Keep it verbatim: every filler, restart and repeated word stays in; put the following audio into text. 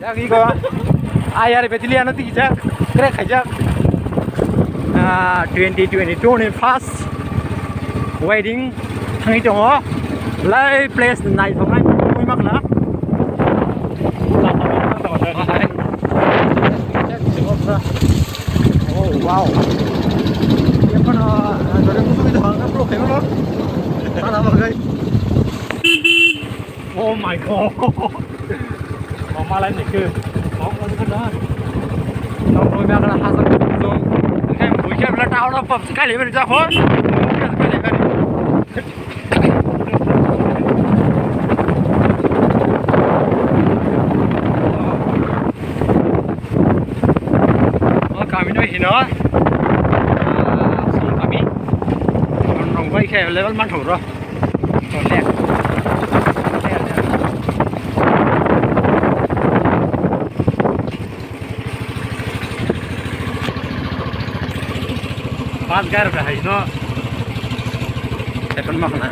Iko ayar betili ano tiki jak, crack khaijak. Ah, twenty twenty-two ni first wedding thangwi tongo. Lai place naithoknai tongwi makla. Oh, wow. Eko no, ah, jore musugi de bangka pro khayo no. Tana bagai. Oh my God. Mama lai ni ke. Mama lai ni ke na. Nong nong ya kana hasan ke tu. Ke bui ke bela tahu na pop sekali beri jaho. Sekali beri. O kami no hino. Ah, song kami. Nong nong bai ke level man thoro. Pas gar dah hai no. Tekan mak na.